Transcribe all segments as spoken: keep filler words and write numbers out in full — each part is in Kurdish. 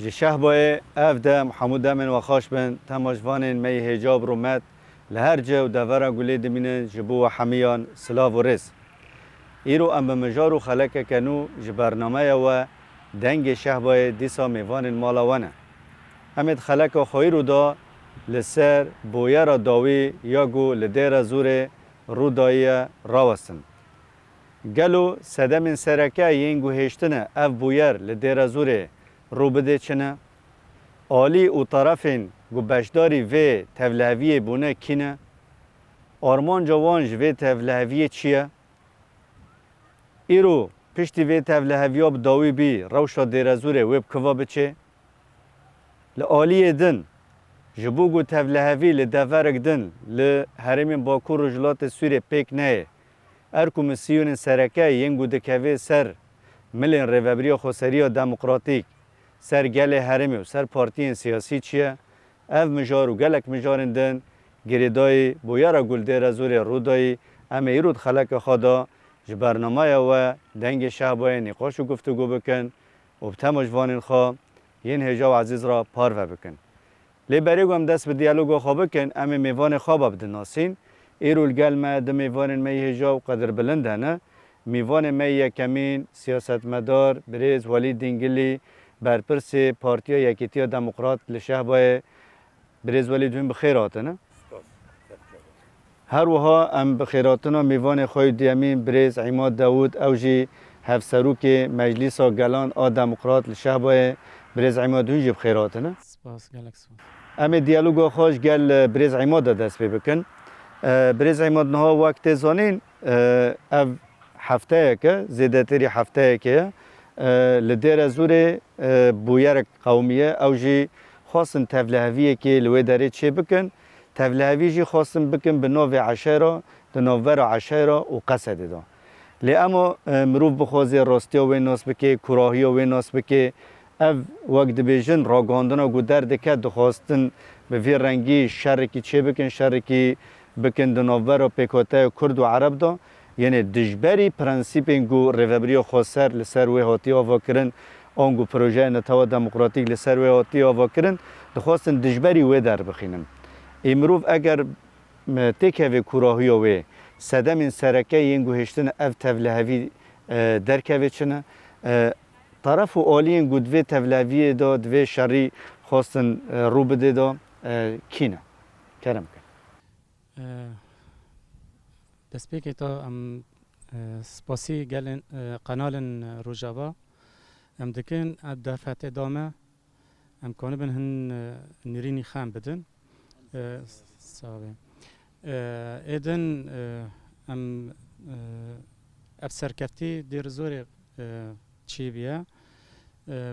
Ji Şehbayê ev dem hemû demên we xweş bin, temaşvanên me yê hêja û rûmet li her cih û devera ku lê dimînin ji bo we hemiyan silav û rêz. Îro em bi mijar û xelekeke nû ji bernameya we Dengê Şehbayê dîsa mêvanên mala we ne. Em ê di xeleka xwe îro de li ser boyera dawî ya ku li Dêra Zûrê rû dayiye rawestin. Gelo sedemên sereke yên ku hêştine ev bûyer li Dêra Zûrê rû bidê çi ne? Alî û terefên ku beşdarî vê tevliheviyê bûne kî ne? Armanca wan ji vê tevliheviyê çi ye? Îro piştî vê tevliheviya bi dawî bî rewşa Dêra Zûrê wê bi kiva biçê? Li aliyê din, ji bo ku tevlihevî li deverek din li herêmên Bakur û Rojhilatê Sûriyê pêk neyê, erk û misiyonên sereke yên ku dikevê ser milên Rêvebiriya Xweseriya Demokratîk, ser gelê herêmê û ser partiyên siyasî çi ye? Ev mijar û gelek mijarên din girêdayî boyera ku li Dêra Zûrê rû dayî, em ê îro di xeleka xwe de ji bernameya we Dengê Şehbayê nîqaş û guftûgo bikin û bi temaşvanên xwe yên hêja û ezîz re parve bikin. Lê berê ku em dest bi diyaloga xwe bikin, em ê mêvanê xwe be bidinasîn. Îro li gel me du mêvanên me yê hêja û qedirbilind hene. Mêvanê me yê yekemîn, siyasetmedar birêz Welîd Dîngilî, berpirsê Partiya Yekîtiya Demokrat li Şehbayê. Birêz Welîd, hûn bi xêr hatine. Spas. Her wiha em bi xêrhatina mêvanê xwe yê duyemîn, birêz Îmad Dawûd, ew jî hevserokê Meclîsa Gelan a Demokrat li Şehbayê. Birêz Îmad, hûn jî bi xêr hatine. Spas, gelek spas. Em ê diyaloga xwe ji gel, e, birêz Îmad de dest pê bikin. E, birêz Îmad, niha wek tê zanîn, e, ev hefteyeke, zêdetirî hefteyekê ye. E, li Dêra Zûrê, e, bûyerek qewimiye, ew jî xwestin tevliheviyekê li wê derê çê bikin. Tevlihevî jî xwestin bikin bi navê eşera, di navbera eşera û Qesedê de. Lê ema, e, mirov bixwaze rastiya wê nas bike, kurahiya wê nas bike, ev, wek dibêjin, ragihandina ku derdikeve, dixwastin bi vî rengî şerekî çêbikin, şerekî bikin di navbera pêkhateya Kurd û Ereb de. Yanî dijberî prensîpên ku Rêvebiriya Xweser li ser wê hatiye avakirin, ango projeya Netewa Demokratîk li ser wê hatiye avakirin, dixwastin dijberî wê derbixînin. Ê mirov eger, m, têkeve kurahiya wê, sedemên sereke yên ku hêştine ev tevlihevî, e, derkeve çi ne? E, teref û aliyên ku di vê tevliheviyê de, di vê şerî xwestin, e, rû bidê de, e, kî ne? Kerem ke. E, destpêkê te em, e, spasî gelên, e, qenalên Rojava em dikin, ev derfetê da me, em kanibin hin, e, nirînî xem bidin. E, sabe. E, êdin, e, em, e, ev serkeftî Dêr Zorê, e, çêbiye. E, e,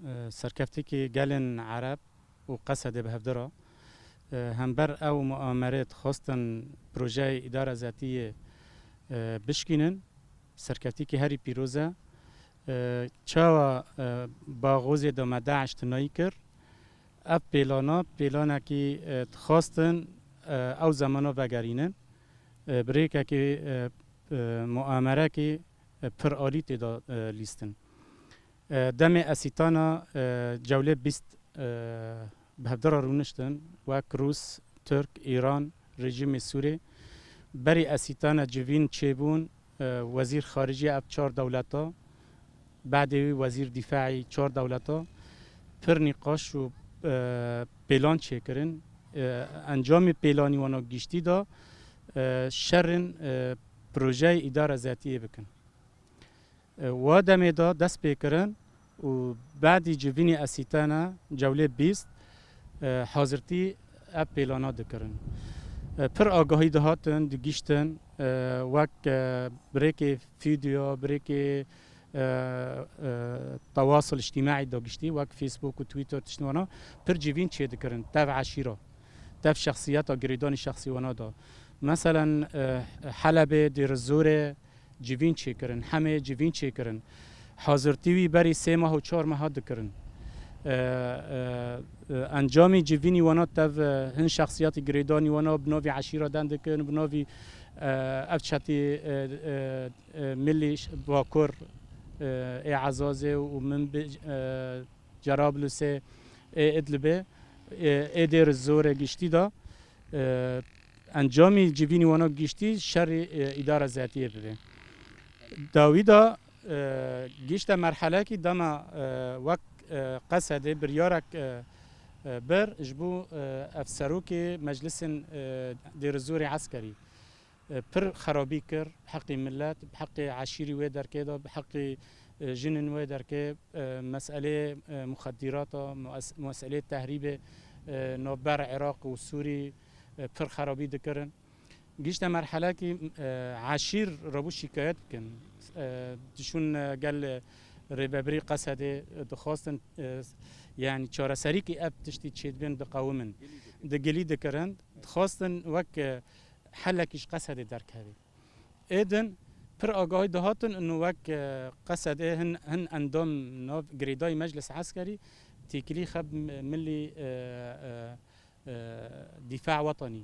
e, serkeftekî gelên Ereb û Qesedê bi hevdira. E, hember ew muamerê dixwestin projeyê îdara zetiyê, e, bişkînin. Serkeftekî herî pîroz e. E, çawa, e, Baxozê de me DAIŞ tinayî kir? Ev pêlana, pêlanekî, e, dixwestin, e, ew zemana vegerînin. E, bi rêkekî, e, e, muamerekî, e, pir alî tê de, e, lîstin. E, demê Esîtana, e, Cewlê bîst, e, bi hevdira rûniştin, wek Rûs, Tirk, Îran, rejîmê Sûrê. Berî Esîtana civîn çêbûn, e, wezîr xaricî ev çar dewleta, badê wî wezîr dîfaî çar dewleta, pir nîqaş û, e, pêlan çêkirin. E, encamê pêlanî wana giştî de, e, şerên, e, projeyê îdara zetiyê bikin. E, wa demê de dest pê kirin û badî civînê Esîtene Cewlê bîst, e, hazirtî ev pêlana dikirin. E, pir agahî dihatin, digiştin, e, wek, e, birêkê Fîdya, birêkê, e, e, tewasul îctîmaî de giştî, wek Facebook û Twitter tiştî wana, pir civîn çêdikirin, tev eşîra, tev şexsiyeta girêdanî şexsî wana da. Meselen, e, Helebê, Dêrizorê civîn çêkirin, Hemê civîn çêkirin. Hazirtî wî berî sê mah û çar meha dikirin. E, e, e, encamî civînî wana tev, e, hin şexsiyatî girêdanî wana bi navî eşîra den dikin, bi navî, e, ev çetî, e, e, e, milî ş-, Bakur, e, ê Ezazê û min bi, e, Cerablusê, ê Idlibê, e, ê Dêrizorê giştî da, e, encamî civînî wana giştî şerî, e, îdara zetiyê bibe. Dawî da, e, gişte merhelekî dema, e, wek, e, Qesedê biryarek, e, e, bir ji bo, e, ev serokê meclisên, e, Dêrizorê eskerî, e, pir xerabî kir, bi heqî milet, bi heqî eşîrî wê derkê de, bi heqî, e, jinên wê derkê, e, meselê, e, muxedîrata, mues-, meselê tehrîbê, e, navber Iraq û Sûrî, e, pir xerabî dikirin. Gişte merhelekî, e, eşîr rabû şikayet bikin. E, dişûn, e, gel, e, rêvebirî Qesedê, e, dixwastin, e, yani çareserîkî ev tiştî çêdibên diqewimin. Digilî dikirin. Dixwastin wek, e, helekî ji Qesedê derkevê. Êdin pir agahî dihatin û wek, e, Qesedê hin, hin endam nav girêdayî Meclis Eskerî têkilî xeb milî, e, e, e, Dîfa Wetanî,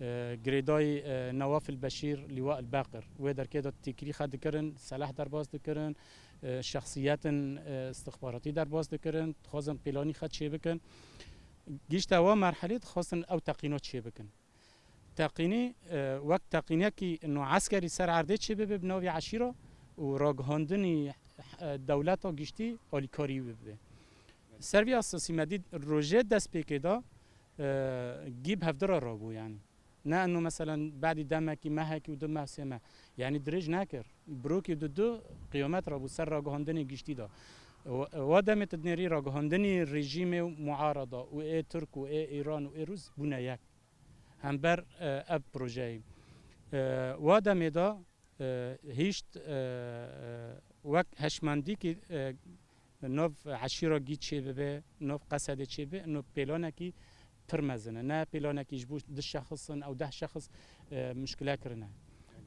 e, girêdayî, e, Newaf el Beşîr, Lîwa el Baqir. Wê derkê de têkilî xe dikirin, selah derbas dikirin, e, şexsiyetên, e, istixbaratî derbas dikirin, dixwazin pîlanî xe çêbikin. Gişte wa merhelê dixwastin ew teqîna çêbikin. Teqînî, e, wek teqînekî no eskerî ser erdê çêbibe bi navî eşîra û ragihandinî, e, dewleta giştî alîkarî bibe. Ser vî esasî me dît rojê destpêkê de, e, gî bi hevdira rabû yani. Ne eno meselen badî demekî mehekî û du meh sê meh. Yani dirêj nekir. Birokî du du qiyamet rabû ser ragihandinê giştî de. Wa, wa demê tu dinêrî ragihandinî rejîmê muarada û ê Tirk û ê Îran û ê Rûs bûne yek. Hember, e, ev projeyê. E, wa demê de, e, hişt, e, e, wek heşmendîkî, e, nav eşîra gî çêbibe, nav Qesedê çêbibe, nav pêlanekî pir mezin e. Ne pêlanekî ji bo du şexis in ew deh şexis, e, muşkile kirine.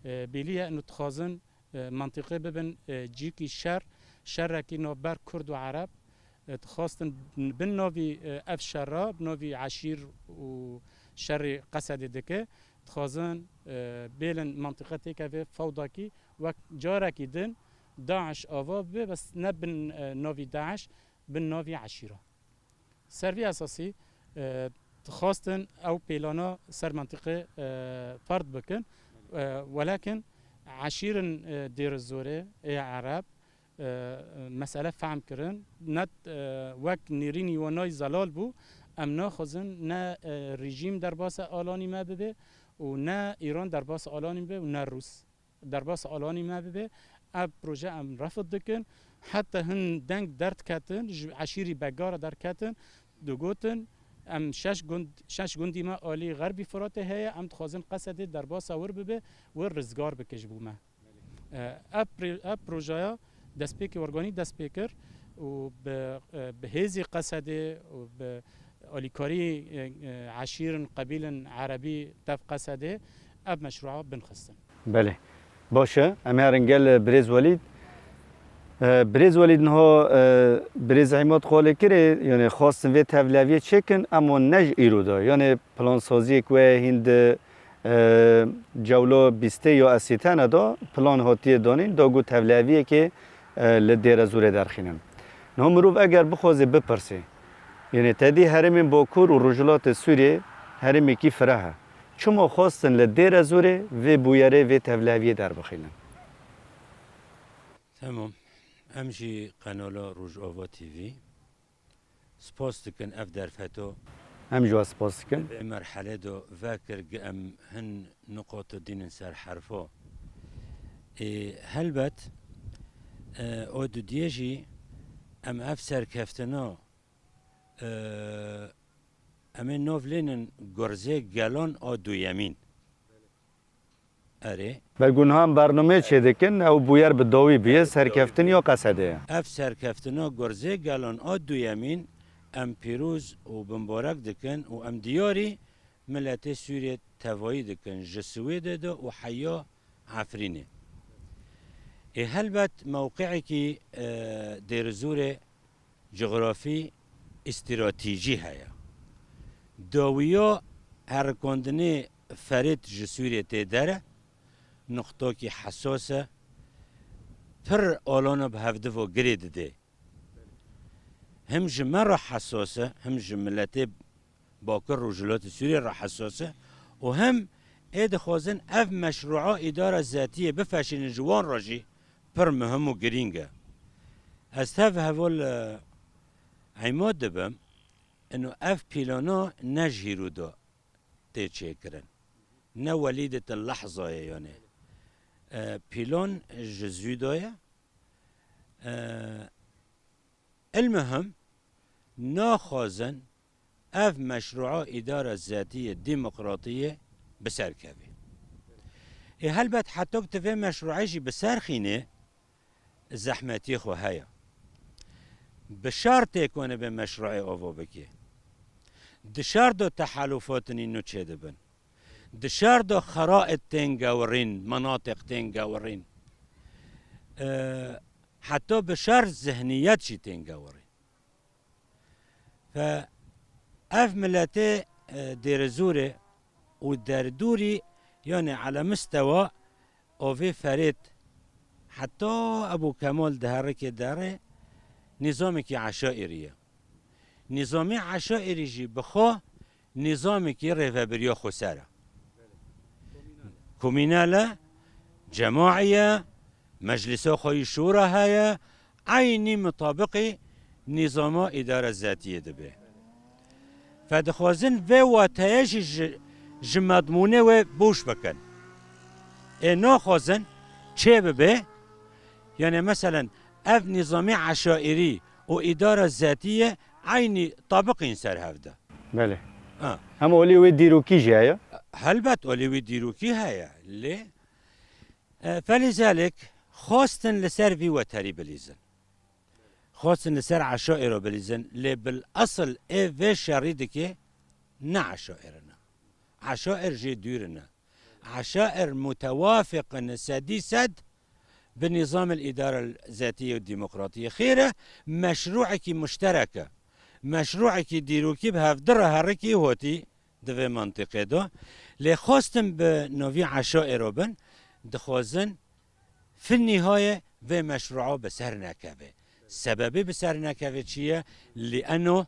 E, bêlî ye, ino dixwazin e, mentiqê bibin, e, cîkî şer, şerekî navber Kurd û Ereb, e, dixwastin bin navî, e, ev şera, bi navî eşîr û şerê Qesedê dike, dixwazin, e, bêlin mentiqe têkeve fewdakî wek carekî din DAIŞ ava bibe, bes ne bin, e, navî DAIŞ, bin navî eşîra. Ser vî esasî, e, dixwastin ew pêlana ser mentiqê, e, ferd bikin. E, welakin eşîrin, e, Dêrizorê ê Ereb, e, mesele fehm kirin. Net, e, wek nêrînî wanayî zelal bû. Em naxwazin ne, e, rejîm derbasa alanî me bibe û ne Îran derbasa alanî bibe û ne Rûs. Derbas alanî me bibe. Ev proje em refd dikin. Heta hin deng derdiketin, ji eşîrî Begara derketin, digotin, em şeş gund, şeş gundî me alî Xerbî Firatê heye, em dixwazin Qesedê derbasa wir bibe, wir rizgar bike ji bo me. E, ev pre-, ev projaya destpêkê werganî dest pê kir û bi, e, bi hêzî Qesedê û bi alîkarî, e, e, eşîrin, qebîlin erebî tev Qesedê ev meşrûa bin xistin. Belê. Baş e. Em ê herin gel, e, birêz Welîd. E, birêz Welîd niha, e, birêz Îmad xwe lê kirê, yanê xwestin vê tevleviyê çêkin, ema ne ji îro de. Yanê plansaziyê ku heye hîn di, e, cewla bîstê ya esîtene de plan hatiye danîn, da ku tevleviyekê, e, li Dêrezorê derxînin. Niha mirov eger bixwaze bipirsê, yanê te dî herêmên Bakur û Rojhilatê Sûriyê herêmekî fireh e. Çima xwestin li Dêrezorê vê bûyerê, vê tevleviyê derbixînin? Tamam. Em jî qenala Rojava T V spas dikin ev derfeto. Em jî we spas dikin. Di vê merhelê de vekir gi em hin nuqata dînin ser herfa. Ê, helbet, e, o dudiyê jî em ev serkeftina, e, em ê nav lênin gurzê gelan a duyemîn. Erê. Belgûnhan bernameyê çêdikin, ew bûyer bi dawî bûye, serkeftin ya Qesedê ye. Ev serkeftina Gurzê Gelan a duyemîn em pîroz û bimbarek dikin û em diyarî miletê Sûriyê tevayî dikin ji Swêdê de û heya Efrînê. Ê helbet mewqeekî, e, Dêrizûrê cografî, îstîratîjî heye. Dawiya herikandinê Ferêt ji Sûriyê tê dere, nuqtokî hesas e, pir alana bi hevdivo girê didê. Him ji me re hesas e, him ji miletê Bakur Rojhilatê Sûriyê re hesas e û him ê dixwazin ev meşrûa îdara zetiyê bifeşînin ji wan re jî pir muhim û girîng e. Ez tev heval, e, Îmad dibim, ino ev pîlana ne ji hîro de tê çêkirin. Ne welîdetin lehzayê yanê. E, pîlan ji zû de ye. E, Elmuhim, naxwazin ev meşrûa îdara zetiyê demokratiyê bi ser kevê. Ê helbet heto ku tu vê meşrûê jî bi ser xînê, zehmetiyê xwe heye. Bi şer têkone vê meşrûê ava bikê. Di şer de tehelûfatên nû çêdibin. Di şer de xeraît tên gewirîn, menatiq tên gewirîn. E, heta bi şer zihniyet jî tên gewirîn. Fe ev miletê, e, Dêrizûrê û derdûrî, yanê ele mistewa Ovê Ferêt, heta Ebû Kemal diherikê derê, nîzamekî eşaîrî ye. Nîzamê eşaîrî jî bi xwe nîzamekî rêvebiriya xweser e. Komînal e, cemaî ye, meclisa xwe yî şûra heye, eynî mitabiqî nîzama îdare zetiyê dibe. Fe dixwazin vê wateyê jî ji, ji medmûnê wê boş bikin. Ê naxwazin çê bibe, yanê meselen ev nîzamê eşaîrî û îdara zetiyê eynî tabiqîn ser hev de. Belê. Ha. Hem olî wê dîrokî jî heye? Helbet olî wê dîrokî heye. Lê, e, felîzelek xwestin li ser vî weterî bilîzin. Xwestin li ser eşaîro bilîzin. Lê bil esil ê vê şerî dike ne eşaîr in e. Eşaîr jê dûr in e. Eşaîr mutewafiq in sedî sed bi nîzamil îdare zetiyê û demokratiyê. Xêr e, meşrûekî muşterek e. Meşrûekî dîrokî bi hevdi re herikî hotî di vê mentiqê de. Lê xwestin bi novî eşaîro bin, dixwazin fi nîhayê vê meşrûa bi ser nekeve. Sebebê bi ser nekeve çi ye? Lî eno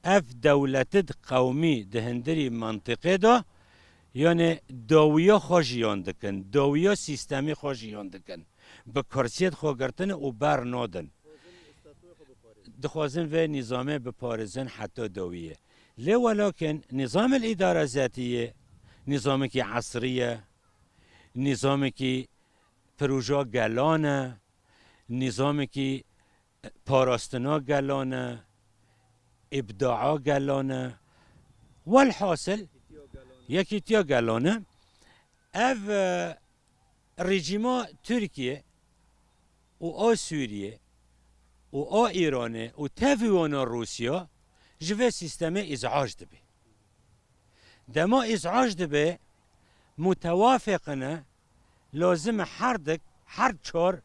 ev dewletid qewmî di hindirî mentiqê de, yanê dawiya xwe jiyan dikin, dawiya sîstemê xwe jiyan dikin. Bi kursiyet xwe girtine û ber nadin. Dixwazin vê nîzamê biparêzin heta dawiyê. Lê welakin nîzamê îdare zetiyê, nîzamekî esrî ye, nîzamekî proja gelan e, nîzamekî parastina gelan e, îbdaa gelan e. Welhasil, yekîtiya gelan e. Ev, e, rejîma Tirkiye û a Sûriye û a Îranê û tevî wana Rûsya ji vê sîstemê îzac dibe. Dema îzac dibe, mutewafiq in e, lazim e her dik, her çar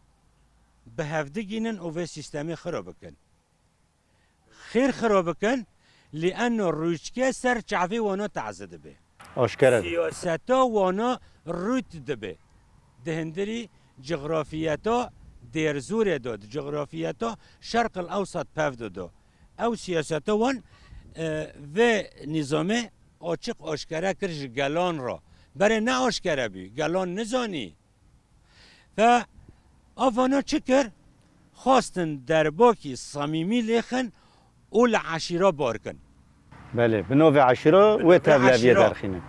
bi hevdi gînin û vê sîstemê xira bikin. Xêr xira bikin, lê eno rûçke ser çavê wana taze dibe. Aşkere dibe. Siyaseta wana rût dibe. Di hindirî cografiyeta Dêrzûrê de, di cografiyeta Şerqil Ewsat pev de de. Ew siyaseta wan, e, vê nîzamê açiq aşkere kir ji gelan re. Berê ne aşkere bî, gelan nizanî. Ve avana çi kir? Xwestin derbakî samîmî lêxin û li eşîra bar kin. Belê, bi novê eşîra wê tevleviyê derxînin.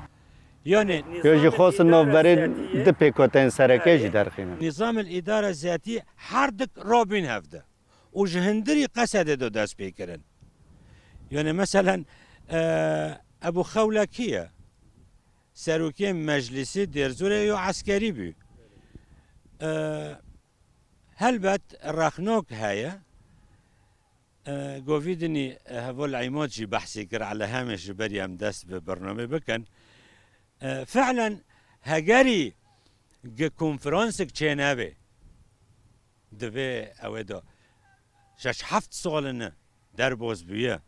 Yani Yo jî xwestin navberê di pêkhateyên sereke jî derxînin. Nizamil îdare zetî her dik rabîn hevde û ji hindirî Qesedê de dest pê kirin. Yani meselen, e, Ebu Xewlekî ye. serokê meclisê Dêrzûrê yo eskerî bû. E, helbet rexnok heye. E, govîdinî, e, heval Îmad jî behsî kir, ele heme ji berî em dest bi bernamê bikin. E, fi'len hegerî gi konferansek çênebe, divê ew ê de şeş heft salin e derbas bûye.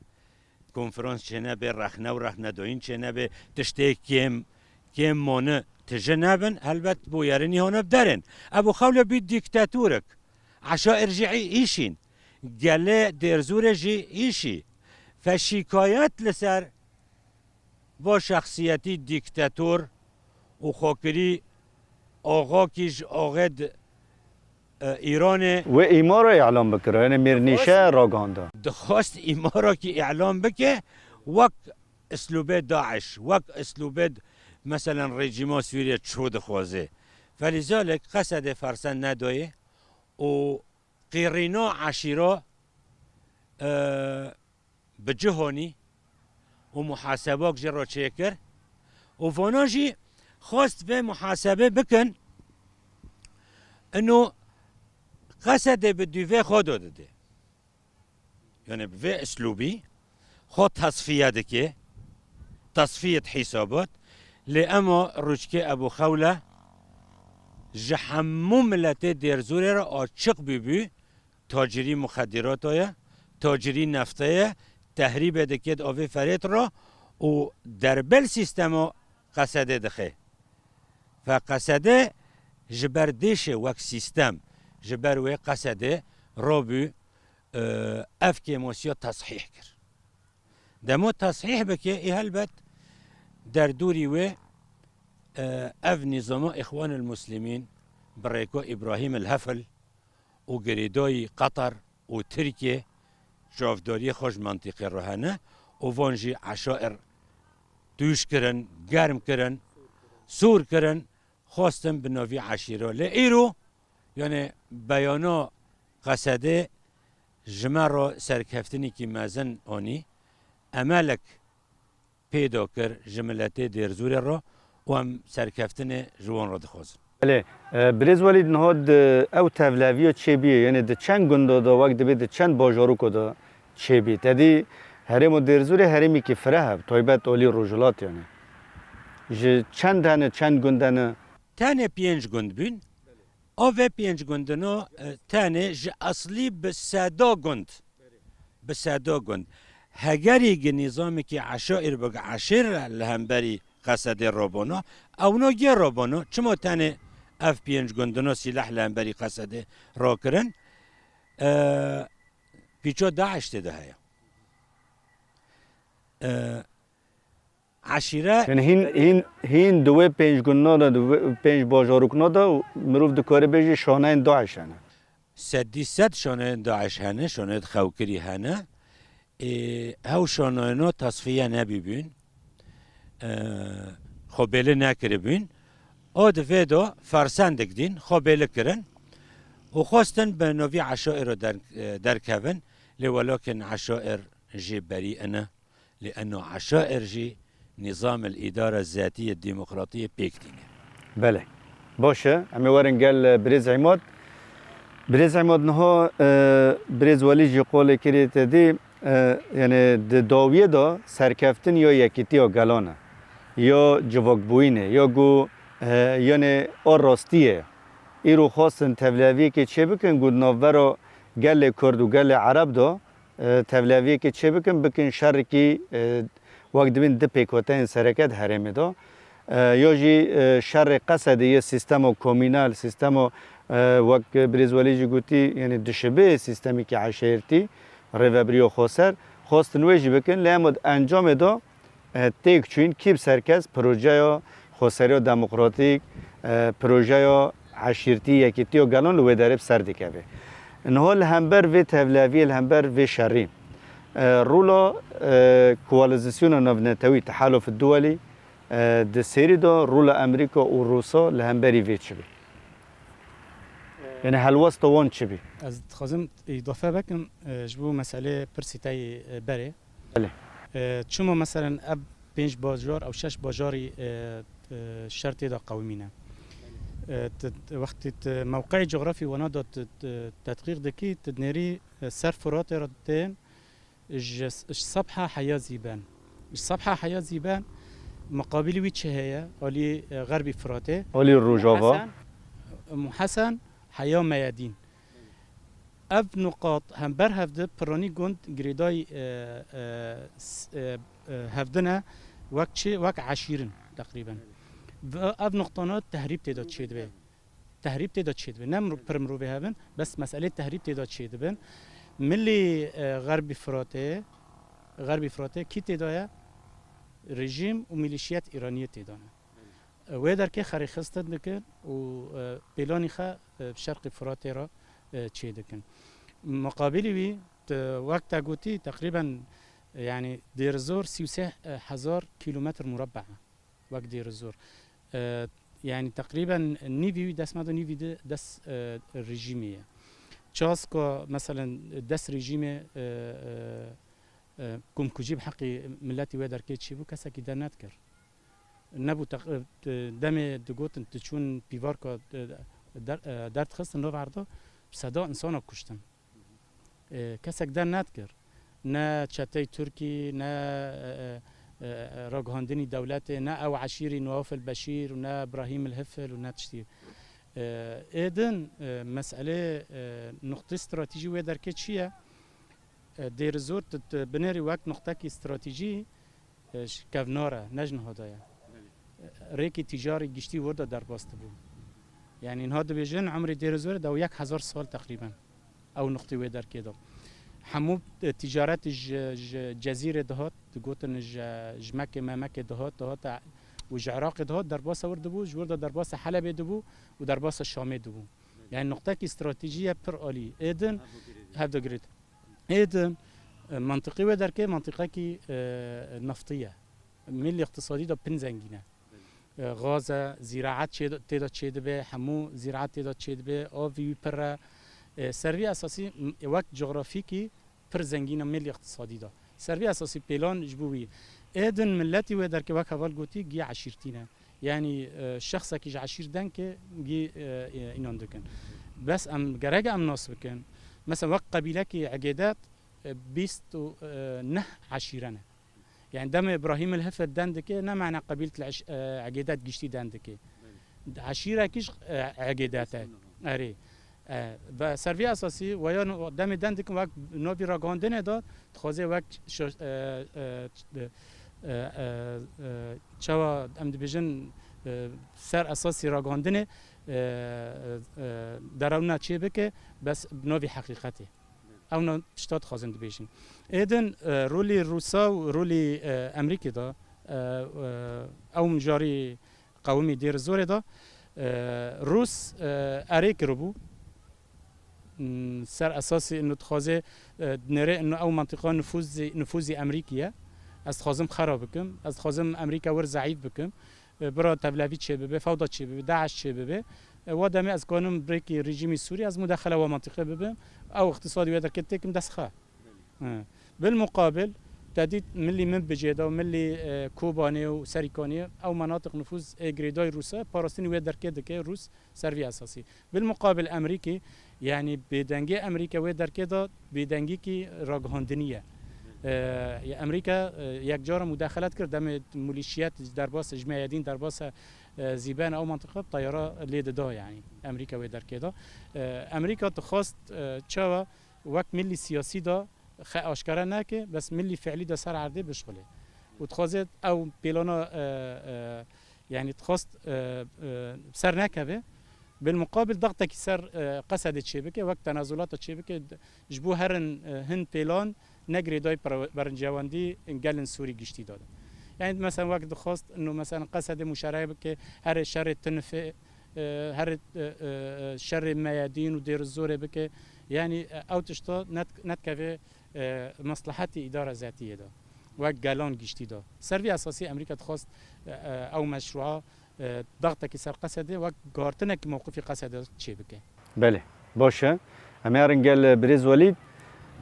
Konferans çênebe, rexne û rexnedoyîn çênebe, tiştê kêm, kêm mane tije nebin, helbet bûyerinî hane bi derên. Ebû Xewle bî dîktatorek. Eşair jî î-, îşîn. Gelê Dêrzûrê jî îşî. Fe şîkayet li ser va şexsiyetî dîktator û xwekirî axakî ji axê di, e, Îranê Wê îmara îlan bikira, yani Mîrnîşe raganda. Dixwest îmarakî îlan bike, wek islûbê DAIŞ, wek islûbê d-, meselen rejîma Sûriye çû dixwaze. Felîzalek Qesedê fersen nedoyê û qîrîna eşîra, e, bi cih anî û muhasebak jê re çêkir û vana jî xwest vê muhasebê bikin, ino Qesedê bi dûvê xwe de dide. Yani bi vê islûbî xwe tasfiye dike, tasfiyet hîsabat, lê ema rûçkê Ebû Xewle ji hemû miletê Dêrzûrê re açiq bûbû, tacirî muxedîrata ye, tacirî nefte ye, tehrîbê dike di avê Ferêt re û derbel sîstema Qesedê dixe. Fe Qesede ji ber dêşê wek sîstem, ji ber wê Qesede rabû, e, ev kêmosiya teshîh kir. Demo teshîh bike, ê helbet derdorî wê, e, ev nîzama Îxwanil Muslimîn bi rêka Îbrahîm el Hefil û girêdayî Qeter û Tirkiye çavdariyê xwe ji mentiqê re hene û van jî eşair tûj kirin, germ kirin, sûr kirin, xwestin bi navî eşîra. Lê îro, yani beyana Qesedê ji me re serkeftinekî mezin anî, emelek pêda kir ji miletê Dêrzûrê re û em serkeftinê ji wan re dixwazin. Belê, e, Birêz Welîd, niha di ew tevleviya çêbûye, yani di çend gunda de, wek dibê di çend bajarokê de çêbî? Te dî herêma Dêrzûrê herêmekî fireh e, taybet alî Rojhilat yani. Ji çend hene, çend gund hene? Tenê pênc gund bûn. A vê pênc gundino, e, tenê ji eslî bi seda gund. Bi seda gund. Hegerî gi nîzamekî eşaîr bi eşîr li hemberî Qesedê rabona, ewno gê rabona. Çima tenê ev pênc gundino sîleh li hemberî Qesedê rakirin? E, pîço DAIŞ tê de heye. E, Eşîre. Yani hîn, hîn, hîn di wê pênc gundina de, di wê pênc bajarokna de mirov dikare bêje şaneyên DAIŞ hene. Sedî sed şaneyên DAIŞ hene, şaneyên xewkirî hene. Ê, hew şaneyno tasfiye nebîbûn. Ê, xwe bêli nekiribûn. O di vê de fersendik dîn xwe bêli kirin û xwestin bi novî eşaîro der-, derkevin. Lê welakin eşaîr jê berî ine. Lê eno eşaîr jî nîzamil îdara zetî yê demokratiyê pêk tîne. Belê. Baş e. Em ê werin gel, e, Birêz Îmad. Birêz Îmad, niha, e, Birêz Welî jî qolê kirî te dî, e, yani di dawiyê de serkeftin ya yekîtiya gelan e, ya civakbûyînê, ya ku, e, yani a rastiyê. Îro xwestin tevleviyekê çêbikin ku di navbera gelê Kurd û gelê Ereb de e, tevleviyekê çêbikin, bikin şerekî, e, wek dibên di pêkhateyên sereke di herêmê de. E, ya jî, e, şerê Qesedê yê sîstemo komînal, sîstemo, e, wek Birêz Welî jî gotî, yani dişibe sîstemekî eşêrtî, rêvebiriya xweser, xwestin wê jî bikin, lê hema di encamê de e, têk çûyîn kî bi serkez projeya xweseriya demokratîk, e, projeya eşîrtî, yekîtiya gelan li wê derê bi ser dikeve. Niha li hember vê tevleviyê, li hember vê şerî, e, rola, e, koalîzîsyona navnetewî, Tehaluf Duwelî, e, di sêrî de rola Amerîka û Rûsa li hemberî vê çi bî? Yani helwesta wan çi bî? Ez dixwazim îdafe bikim, e, ji bo meselê pirsî te yî, e, berê. Belê. E, çima meselen ev pênc bajar, ew şeş bajarî, e, e, şer tê de qewimîne. E, tu, tu, wextî tu mewqeyê cografî wana de tu, tu tedqîq dikî, tu dinêrî, e, ser Firatê re tên ji, ji Sebha heya Zîben. Ji Sebha heya Zîben, muqabilî wî çi heye? Alî, e, xerbî Firatê. Alî rojava. Muhesen, Muhesen heya Meyedîn. Ev nuqat hember hevdi piranî gund girêdayî, e, e, s-, e, e, hevdine wek çi? Wek eşîrin teqrîben. Ve ev nuqtana tehrîb tê de çêdibe. Tehrîb tê de çêdibe. Ne miro-, pir mirovê hevin, bes meselê tehrîb tê de çêdibin. Milî, e, Xerbî Firatê, Xerbî Firatê kî tê de ye? Rejîm û milîşiyet Îraniyê tê de ne. Wê derkê xerîxistin dikin û, e, pêlanî xwe, e, bi şerqî Firatê re, e, çê dikin. Muqabilî wî, tu, wek te gotî, teqrîben, e, yanî Dêrizor sî û sê hezar kîlometr murabbe e. Wek Dêrizor. E, yanî teqrîben nîvî wî dest me de nîvî de dest, e, rejîmê ye. Çaska, meselen, dest rejîmê, e, e, e, komkujî bi heqî miletî wê derkê çêbû, kesekî dernedikir. Nebû teq-, e, demê digotin, diçûn pîvarka, e, der-, e, derdixistin, nav erda, bi seda insana kuştin. E, kesek dernedikir. Ne çetey Tirkî, ne, e, e, e, ragihandinî dewletê, ne ew eşîrî Newaf el Beşîr û ne Brahîm el Hifil û ne tiştî. E, êdin, e, meselê, e, nuqtê stratejî wê derkê çi ye? E, Dêrizor, tu, tu binêrî wek nuqtekî stratejî, e, ji kevnar e, ne ji niha de ye. E, rêkê tîcarî giştî wir de derbas dibû. Yanî niha dibêjin, umrê Dêrizorê de ew yek hezar sal teqrîben. Ew nuqtê wê derkê de. Hemû, e, tîcaret ji, ji Cezîrê dihat, digotin ji, ji Mekê, Memekê dihat, dihat, e, û ji Iraqê dihat, derbasa wir dibû, ji wir de derbasa Helebê dibû û derbasa Şamê dibû. Yanî nuqtekî stratejî ye pir alî. Êdin, hevdogirêt. Êdin, e, mentiqî wê derkê mentiqekî, e, neftî ye. Milî iqtisadî de pin zengîn e. E, gaz e, zîraet çê-, tê de çêdibe, hemû zîraet tê de çêdibe, avî wî pir e. E, ser vî esasî, m-, wek cografîkî pir zengîn e milî iqtisadî de. Ser vî esasî pêlan ji bo wî. Êdin miletî wê derkê wek heval gotî, gî eşîrtî ne. Yanî, e, şexsekî ji eşîr dengê gî, e, e, înan dikin. Bes em gerek em nas bikin. Mesela wek qebîlekî Egêdet, e, bîst û neh eşîre ne. Yani demê Ibrahîm el Hifir den dike, ne mena qebîlet el eş-, e, Egêdet giştî den dike. Eşîrekî ji, e, Egêdet e. Erê. E, ve ser vî esasî, weya no-, demê den dikin wek novî ragihandinê de, dixwaze wek şo-, e, e, e, e, e, çawa em dibêjin, e, ser esasî ragihandinê, e, e, e, derewna çê bike, bes bi novî heqîqetê. Ew na tişta dixwazin dibêjin. Êdin, e, rolî Rûsa û rolî, e, Emerîkê de, e, e, ew mijarî qewimî Dêrizorê de, e, Rûs, e, erê kiribû. Hmm, ser esasî ino dixwaze, e, dinêre ino ew mentiqa nifûzî, nifûzî Emerîkî ye. Ez dixwazim xera bikim. Ez dixwazim Emerîka wir zeîf bikim. E, bira tevlevî çêbibe, fewda çêbibe, DAIŞ çêbibe. E, wa demê ez kanim birêkî rejîmî Sûrî, ez mudexele wa mentiqê bibim. Ew iqtisadî wê derkê têkim dest xwe. He. Bil muqabil, te dît milî min bicê de û milî, e, Kobanê û Serîkanê, ew menatiq nifûz ê girêdayî Rûs e, parastinî wê derkê dike Rûs ser vî esasî. Bil muqabil Emerîkî, yanî bêdengê Emerîka wê derkê de bêdengîkî ragihandinî ye. E, ya Emerîka, e, yek cara mudexelet kir, demê milîşiyet derbas ji Meyedîn derbas, e, Zîben ew mantiqe teyara lê dida yanî Emerîka wê derkê de. E, Emerîka dixwast, e, çawa wek milî siyasî de xwe aşkere neke, bes milî fiilî de ser erdê bişxulê. Û dixwaze ew pêlana, e, e, yanî dixwast, e, e, ser nekeve. Bil muqabil daxtekî ser, e, Qesedê çêbike, wek tenazulata çêbike, d-, ji bo herin, e, hin pêlan ne girêdayî per-, berincewandî gelin Sûrî giştî de. Yanî mesela wek dixwast, no mesela Qesedê muşereke bike, herê şerê Tinifê, e, herê, e, e, e, şerê Meyedîn û Dêrizorê bike. Yanî, e, ew tişta net-, netkeve, e, meslehetê îdara zetiyê de. Wek gelan giştî de. Ser vî esasî Emerîka dixwast, e, e, ew meşrûa, e, daxtekî ser Qesedê wek guhartinekî mewqifî Qesedê çêbike. Belê, baş e. Em ê herin gel, e, Birêz Welîd.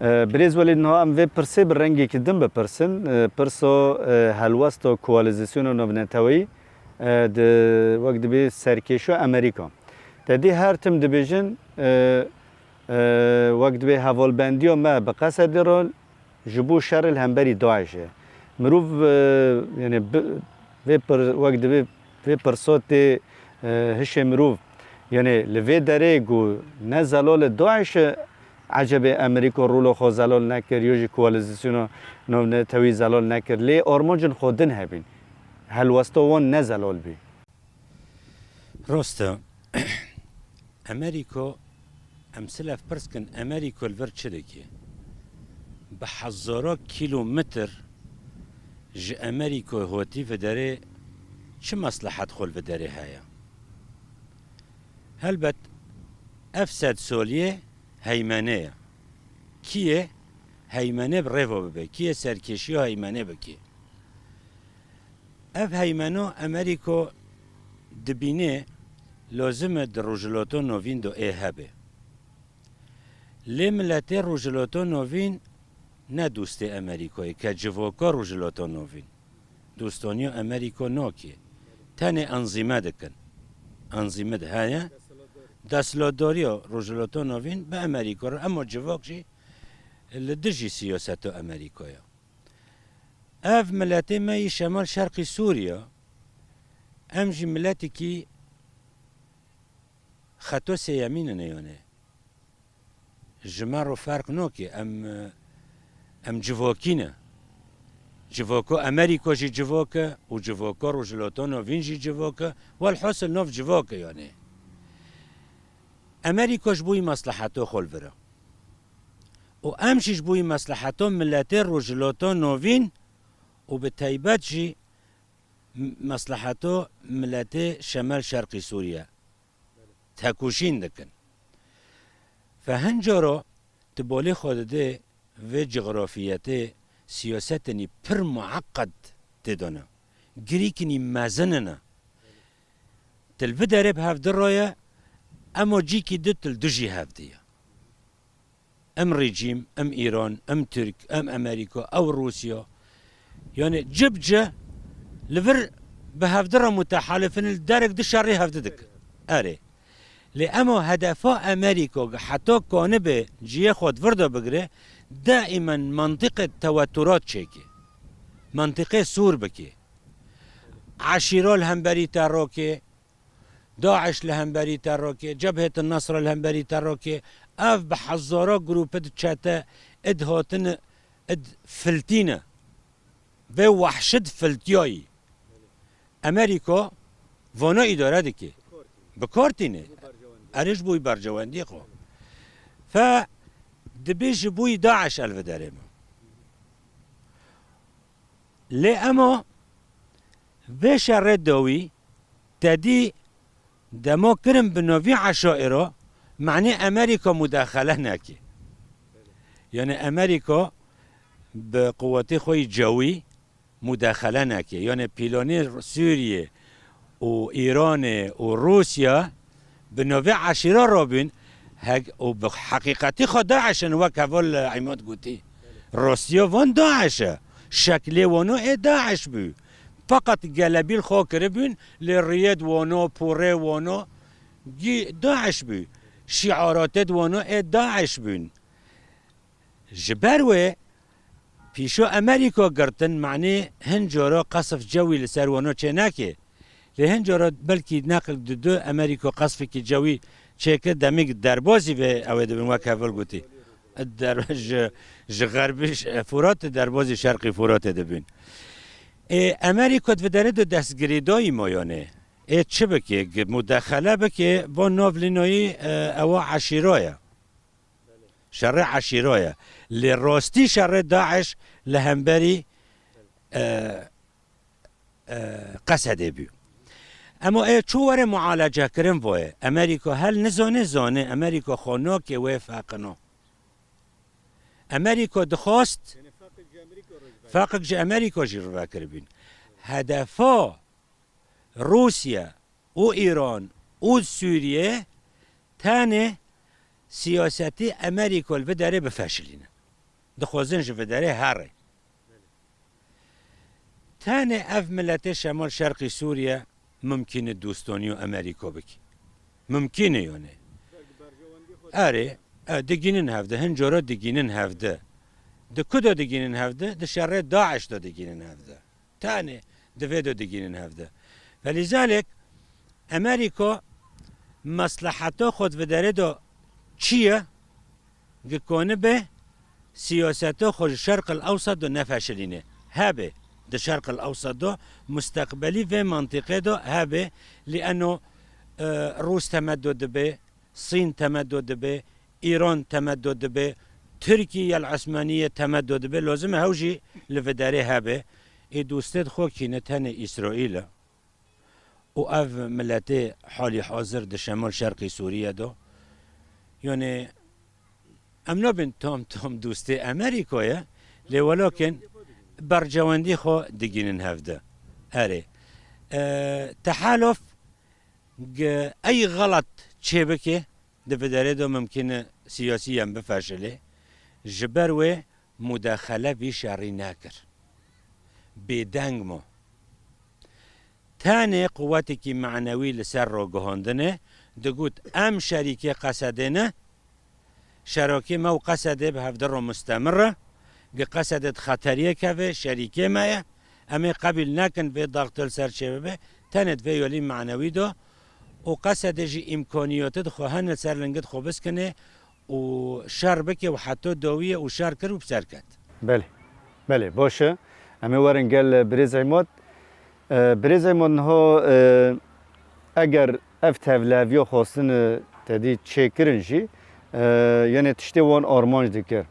E, Birêz Welîd, niha em vê pirsê bi rengekî din bipirsin. E, pirsa, e, helwesta koalîzîsyona navneteweyî E, di, wek dibê serkêşiya Amerîka. Te dî her tim dibêjin, e, e, wek dibê hevalbendiya me bi Qesedê re ji bo şerê li hemberî DAIŞ e. Mirov, e, yani bi, vê pir, wek dibê vê pirsa tê, e, hişê mirov. Yani li vê derê ku ne zelal e DAIŞ e, ecebê Amerîka rola xwe zelal nekir, yo jî koalîsyona navnetewî zelal nekir. Lê armancên xwe din hebîn. Helwesta wan ne zelal bî. Rast e. Amerîka, em silef pirs kin, Amerîka li vir çi dike? Bi hezara kîlometr ji Amerîka hotî viderê çi meslehet xwe li viderê heye? Helbet ev sedsoliyê heymene ye. Kî yê heymene bi rêva bibe? Kî yê serkêşiya heymene bike? Ev heymeno Amerîko dibîne lozim e di Rojhilata Novîn de ê hebe. Lê miletê Rojhilata Novîn ne dostê Amerîkoyê, ke civoka Rojhilata Novîn dostaniya Amerîko nake. Tenê enzîme dikin. Enzîme de heye. Desthilatdariya Rojhilata Novîn bi Amerîko re, ema civak jî li dijî siyaseta Amerîkoya. Ev miletê me yî Şemal Şerqî Sûriye, em jî miletikî xeto sêyemîn in, yanê ji me re ferq nake, em, em civakî ne. Civako Amerîka jî civak e û civako Rojhilata Novîn jî civak e. Welhasil nav civak e, yanê. Amerîka ji bo yî mesleheto xwe li vir e. Û em jî ji bo yî mesleheto miletê Rojhilata Novîn û bi taybet jî m-, mesleheto miletê Şemal Şerqî Sûriye tekoşîn dikin. Fe hin cara tu bolê xwe didê vê cixrafiyetê, siyasetên pir mueqqed tê de ne. Girîkên mezin ne. Tu li vê derê bi hev diraye, ema cîkî di tu li dijî hev diye. Em rejîm, em Îran, em Tirk, em Amerîka, ew Rûsya. Yanî ci bi ci li vir bi hevdi re mutehalif in, li derek di şerî hevdi dikin. Erê. Lê ema hedefa Amerîka heta kanibe cihê xwe di vir de bigire, daîmen mentiqê teweturat çêke. Mentiqê sûr bike. Eşîra li hemberî te rake, DAIŞ li hemberî te rake, Cebhet Nesr li hemberî te rake, ev bi hezara grûp id çete id hatine id filtîne. Vê wehşi di filtiyayî. Amerîka vana îdare dike. Bi kar tîne. Erê ji bo wî berjewendiyê xwe. Fe dibê ji bo wî DAIŞ el viderê me. Lê ema vê şerê dawî te dî dema kirin bi novî eşaîro, manê Amerîka mudaxele neke. Yanî Amerîka bi quwetê xwe yî cewî mudaxele neke. Yanî pîlonê Sûriyê û Îranê û Rûsya bi novê eşîra rabûn, heg-, û bi heqîqetî xwe DAIŞ in, wek heval Îmad gotî. Rastiya van DAIŞ e. Şeklê wano ê DAIŞ bû. Feqet gelebîl xwe kiribûn, lê riyê di wano, porê wano gî DAIŞ bû. Şiaratê di wano ê DAIŞ bûn. Ji ber wê pîşo Amerîka girtin, manê hin cara qesf cewî li ser wano çêneke. Lê hin cara belkî neqil di du Amerîka qesfekî cewî çêkir, demîk derbazî vê ew ê dibin, wek heval gotî. Der-, ji, ji xerbî ş-, Furatê derbazî şerqî Furatê dibin. Ê, Amerîka di vê derê de destgirêdayî mayanê. Ê çi bike? Gi-, mudexele bike, van nav lînayî, e, ewa eşîra ye. Şerê eşîra ye. Lê rastî şerê DAIŞ li hemberî, e, e, Qesedê bû. Ema ê çû were mualecekirin voye. Amerîka hel nizane, zane. Amerîka xwe nake wê feqino. Amerîka dixwast feqik ji Amerîka jî rivekiribûn. Hedefa Rûsya û Îran û Sûriye tenê siyasetî Amerîka li vê derê bifeşilîne. Dixwazin ji vê derê here. Tenê ev miletê Şemal Şerqî Sûriye mimkîn e dostonî û Amerîko bikî. Mimkîn e yone. Erê, e, digînin hevde, hin cara digînin hevde. Di ku de digînin hevde? Di şerê DAIŞ de digînin hevde. Tenê di vê de digînin hevde. Felîzalek Amerîka mesleheta xwe di vê derê de çi ye? Gi konibe siyaseta xwe ji Şerq el Ewsat de nefeşilîne. Hebe di Şerq el Ewsat de musteqbelî vê mentiqê de hebe, lî eno, e, Rûs temedo dibe, Sîn temedo dibe, Îran temedo dibe, Tirkî yel Osmaniyê temedo dibe. Lazim e hew jî li vê derê hebe. Ê dostê xwe kî ne tenê Îsraîl e. Û ev miletê halî hazir di şemal şerqî Sûriye de, yanî em nabin tam tam dostê Amerîkayê, lê welakin bercewendî xwe digînin hevde. Erê. E, tehaluf gi ey xelet çêbike, di vê derê de mimkîn e siyasî em bifeşilê. Ji ber wê mudexele vî şerî nekir. Bêdeng ma. Tenê quwetekî manewî li ser ragihandinê digot, em şerîkê Qesedê ne, şerakê me û Qesedê bi hevdi re mustemir e, gi Qesedê di xeteriyê keve, şerîkê me ye, em ê qebîl nekin vê daxtil ser çê bibe, tenê di vê yolî manewî de û Qesedê jî îmkaniyatê di xwe hene li ser lingê di xwe biskine û şer bike û heta dawiyê û şer kir û bi ser ket. Belê. Belê, baş e. Em ê werin gel, e, birêz Îmad. E, birêz Îmad, niha, e, eger ev tevliheviya xwestin, e, tedî çêkirin jî, e, yanê tiştê wan armanc dikir.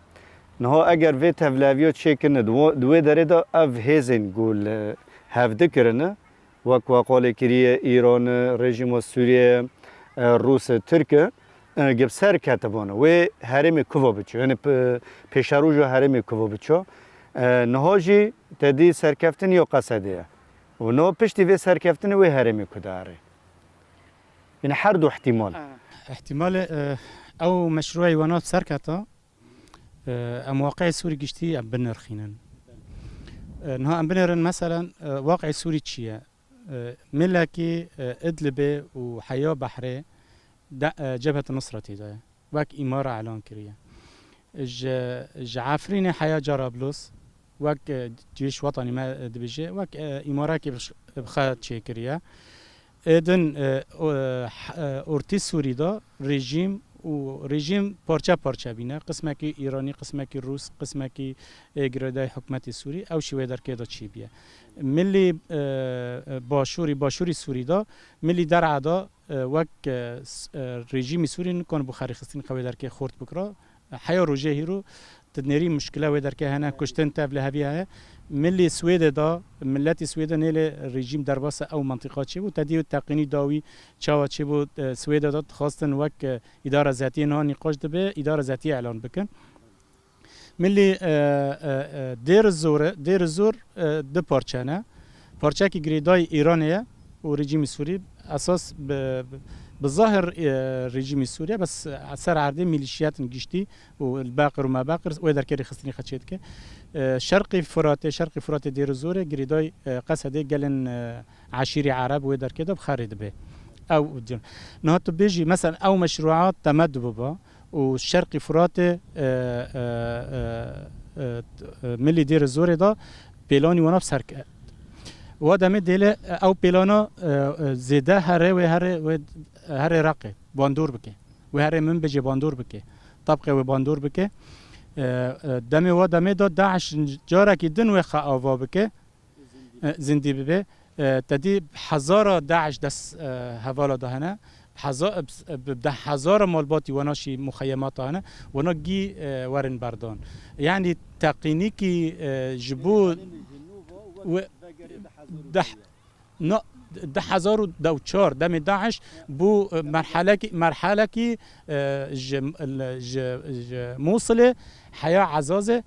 Niha eger vê tevliheviya çêkirine, di wa-, di wê derê de ev hêzên ku li hevdi kirine, wek we qalê kiriye, Îran e, rejîma Sûriye ye, e, Rûs e, Tirk e, e, gi bi ser ketibûne. Wê herêmê kuva biço? Yanî p-, pêşeroja herêmê kuva biço? E, niha jî tedî serkeftinê ya Qesedê ye. Û niha piştî vê serkeftinê wê herêmê ku dihere? Yanî her du ihtimal. Îhtimalê, e, ew meşrûeyê wana bi ser keta, e, em waqiê Sûrî giştî em binirxînin. E, niha em binêrin, meselen, e, waqiê Sûrî çi ye? E, milekî, e, Idlibê û heya behrê de, e, Cebhet Nusretî de ye. Wek îmara elan kiriye. Ji, ji Efrînê heya Carablus, wek, e, Ceyş Wetanî me, e, dibêje, wek, e, îmarekî bi ş-, bi xwe çêkiriye. Ê din, e, o, e, h-, e, Ortî Sûrî de rejîm û rejîm parçe parçe bîne. Qismekî Îranî, qismekî Rûs, qismekî, e, girêdayî hikûmetê Sûrî, ew jî wê derkê de çêbûye. Milî, e, e, Başûrî, Başûrî Sûrî de, milî Der'a de, e, wek, e, s-, e, rejîmî Sûrî nikane bi xwe rêxistinî xwe wê derkê xurt bikira. Heya rojê hîro, tu dinêrî muşkile wê derkê hene, kuştin tevlihevî heye. Milî Swêdê de, miletî Swêdê nêlê rejîm derbasa ew mentiqa çêbû, tedî teqînî dawî çawa çêbû, e, Swêdê de dixwastin wek, e, îdara zetiyê niha nîqaş dibe, îdara zetiyê elan bikin. Milî, e, e, e, Dêr Zor e, Dêr Zor, e, du parçe ne. Parçekî girêdayî Îranê ye û rejîmî Sûrî. Esas bi, bi, bi zahir, e, rejîmî Sûrî ye, bes ser erdê mîlîşiyetên giştî û Beqir û Mebeqir wê derkê rêxistinî xwe çêdike. E, Şerqî Furatê, Şerqî Furatê Dêr Zor e, girêdayî, e, Qesedê gelên, e, eşîrî Ereb wê derkê de bi xerê dibe. Ew, niha tu bêjî, mesela ew meşrûa temed biba, û Şerqî Furatê, e, e, e, e, e, milî Dêr Zorê de pêlanî wana bi ser ket. Wa demê dêle, e, ew pêlana, e, e, zêde here wê here, wê here Reqê bandor bike. Wê here Minbicê bandor bike. Tabqê wê bandor bike. E, e, demê wa demê de DAIŞ carekî din wê xwe ava bike. E, zindî bibe. E, te dî hezara DAIŞ dest, e, hevala de hene. Heza-, bi deh hezara malbatî wana jî muxeyemata hene. Wana gî, e, werin berdan. Yanî teqînîkî, e, ji bo we-, deh, na, deh hezar û deh û çar demê DAIŞ bû, e, merhelekî, merhelekî, e, ji, ji, ji Mûsilê heya Ezazê,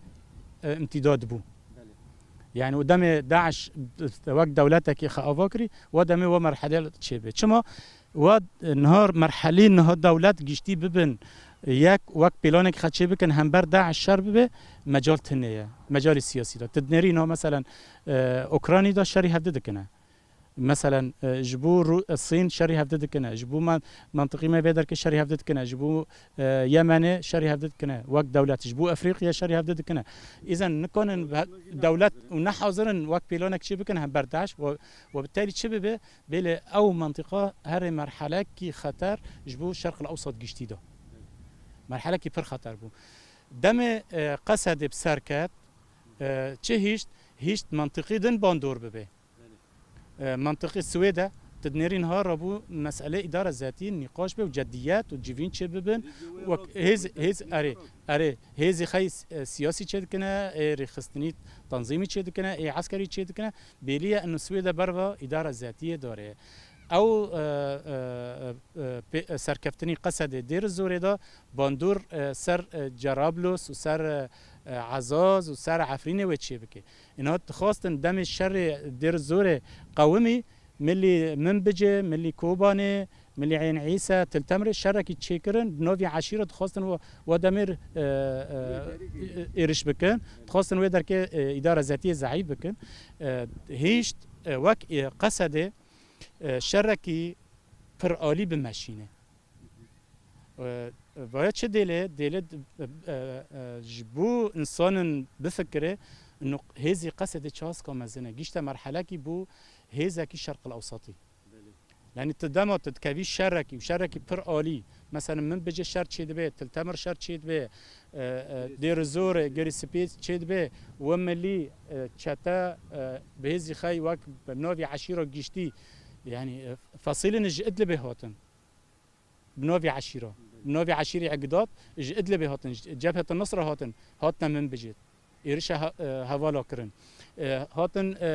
e, îmtîdad bû. Yanî û demê DAIŞ wek dewletekî xwe ava kirî, wa demê wa merhele çêbe. Çima? Wa, e, niha merhelî niha dewlet giştî bibin, yek wek pêlanek xwe çêbikin, hember DAIŞ şer bibe, mecal tune ye. Mecalê siyasî de. Tu dinêrî niha meselen, e, Ukraynî de şerî hevdi dikine. Meselen, e, ji bo Rû-, e, Sîn şerî hevdî dikine, ji bo man-, mantiqî me vê derkê şerî hevdî dikine, ji bo, e, Yemenê şerî hevdî dikine, wek dewlet, ji bo Efrîqya şerî hevdî dikine. Îzen nikonin ve-, dewlet û ne hazir in wek pîlanek çê bikin hember DAIŞ û, û bi terî çi bibe, bêlê ew mantiqa herê merhelekî xeter ji bo Şerqil Ewsat giştî de. Merhelekî pir xeter bû. Demê, e, Qesedê bi ser ket, e, çi hîşt? Hîşt mantiqî din bandor bibe. E, mantiqê Swêde, tu dinêrî niha rabû mesele îdara zetî nîqaş be û cediyet û civîn çê bibin. Wek hêz, hêz, erê, erê, hêzî xey, e, siyasî çê dikine, ê rêxistinî tanzîmî çê dikine, ê eskerî çê dikine. Bêlî ye ino Swêde berva îdara zetiyê dare. Ew, e, e, e, e, pê-, e, serkeftinî Qesedê Dêr Zorê de bandor, e, ser, e, Cerablos û ser, e, e, Ezaz û ser Efrînê wê çê bike. Îna dixwastin demê şerê Dêr Zorê qewimî, milî Minbicê, milî Kobanê, milî Eyn Îse, Til Temrê şerekî çêkirin, bi navî eşîra dixwastin wa, wa demêr, e, e, êriş bikin. Dixwastin wê derkê, e, îdara zetiyê zehîf bikin. E, hîşt, e, wek, e, Qesedê, e, şerekî pir alî bimeşîne. E, vaya çi dêle, dêle, e, e, e, ji bo insanin bifikire, nuq-, hêzî Qesedê çaska mezin e. Gişte merhelekî bû hêzekî Şerqil Ewsatî. Belê. Yani tu dema tu dikevî şerekî û şerekî pir alî, mesela Minbicê şer çêdibe, Til Temir şer çêdibe, e, e, Dêr Zorê, Girê Spî çêdibe, we milî, e, çete, e, bi hêzî xey wek bi navî eşîra giştî, yani, e, fesilin ji Idlibê hatin. Bi navî eşîra. Bi navî eşîrê Egdad ji Idlibê hatin, ji Cebheta Nusra hatin, hatine Minbicê. Êrişa he-, e, hevala kirin. E, hatin, e,